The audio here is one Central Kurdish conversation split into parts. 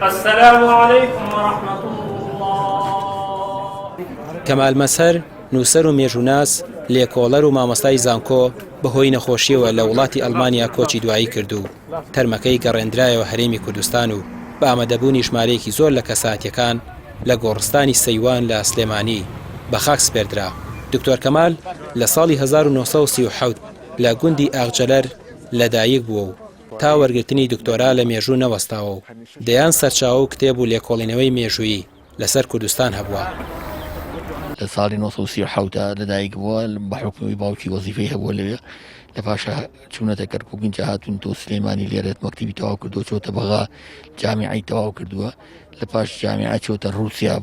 السلام علیکم و رحمة اللە. کەمال مەزهەر، نووسەر و مێژووناس، لێکۆڵەر و مامۆستای زانکۆ بەهۆی نەخۆشییەوە لە وڵاتی ئەڵمانیا کۆچی دوایی کرد و تەرمەکەی گەڕێندرایەوە هەرێمی کوردستان و بە ئامادەبوونی ژمارەیەکی زۆر لە کەساتییەکان لە گۆڕستانی سەیوان لە سلێمانی بە خاک سپێردرا. دکتۆر کەمال لە ساڵی 1937 لە گوندی ئاغجەلەر لەدایک بووە و تا وەرگرتنی دکتۆرا لە مێژوو نەوەستاوە و دەیان سەرچاوە و کتێب و لێکۆڵینەوەی مێژوویی لەسەر کوردستان هەبووە. لە ساڵی 1937 لەدایک بووە، بە حوکمی باوکی وەزیفەی هەبووە لەوێ، لە پاشا چوونەتە کەرکوک ئینجا هاتوون تۆ سلێمانی لێرە مەکتەبی تەواو کردووە چۆتە بەغا جامیعەی تەواو کردووە لە پاش جامیعە چۆتە رووسیا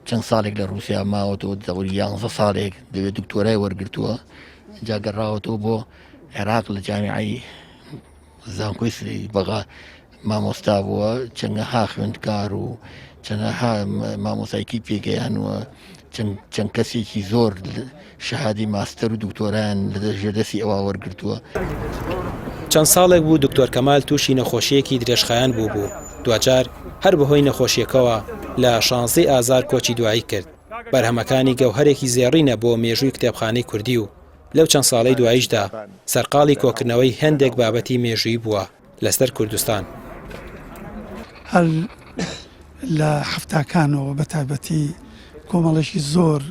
چەند ساڵێک لە رووسیا ماوەتەوە دەوری یانزە ساڵێک دەوێت دکتۆرای وەرگرتووە جا گەڕاوەتەوە بۆ عێراق لە جامیعەی زانکۆی سری بەغا مامۆستا بووە چەندەها خوێندکار و چەندەها مامۆسایکی پێگەیانوە چەند کەسێکی زۆر شەهادی ماستەر و دکتۆرایان لە ژێردەستی ئەوە وەرگرتووە. چەند ساڵێک بوو دکتۆر کەمال تووشی نەخۆشییەکی درێژخایەن بووبوو، دواجار هەر بەهۆی نەخۆشییەکەوە لە شانزدەی ئازار کۆچی دوایی کرد. بەرهەمەکانی گەوهەرێکی زێڕینە بۆ مێژووی کتێبخانەی کوردی و لەو چەند ساڵەی دواییشدا سەرقاڵی کۆکردنەوەی هێندێک بابەتی مێژوویی بووە لەسەر کوردستان. هەر لە حەفتاکانەوە بە تایبەتی کۆمەڵێکی زۆر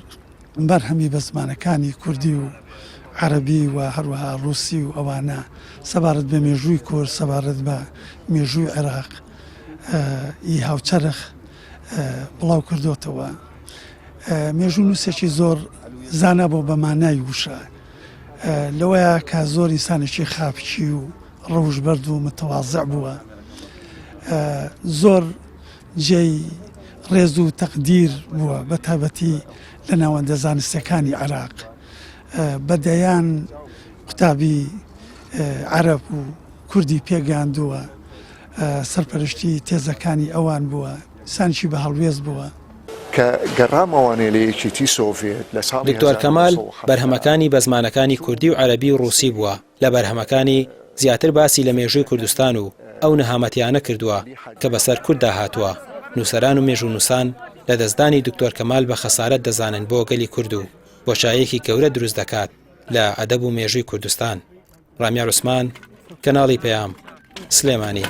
بەرهەمی بە زمانەکانی کوردی و عەرەبی و هەروەها ڕووسی و ئەوانە سەبارەت بە مێژووی کورد، سەبارەت بە مێژووی عێراق ی هاوچەرخ بڵاو کردۆتەوە. مێژوونووسێکی زۆر زانا بووە بە مانای وشە لەوەیە کە زۆر ئینسانێکی خاپکی و ڕەوشبەرد و متەوازع بووە زۆر جێی ڕێز و تەقدیر بووە بە تایبەتی لە ناوەندە زانستەکانی عێراق بە دەیان قوتابی عەرەب و کوردی پێگەیاندووە سەرپەرشتی تێزەکانی ئەوان بووە ئینسانێکی بە هەڵوێست بووە. کە گەڕامەوانێ لە یەکێتی سۆڤێت لە ساڵی دکتۆر کەمال 1970. بەرهەمەکانی بە زمانەکانی کوردی و عەرەبی و ڕووسی بووە، لە بەرهەمەکانی زیاتر باسی لە مێژووی کوردستان و ئەو نەهامەتیانە کردووە کە بەسەر کورددا هاتووە، نووسەران و مێژوونووسان لەدەستدانی دکتۆر کەمال بە خەسارەت دەزانن بۆ گەلی کورد و بۆشاییەکی گەورە دروست دەکات لە ئەدەب و مێژووی کوردستان. ڕامیار عوسمان، کەناڵی پەیام، سلێمانی.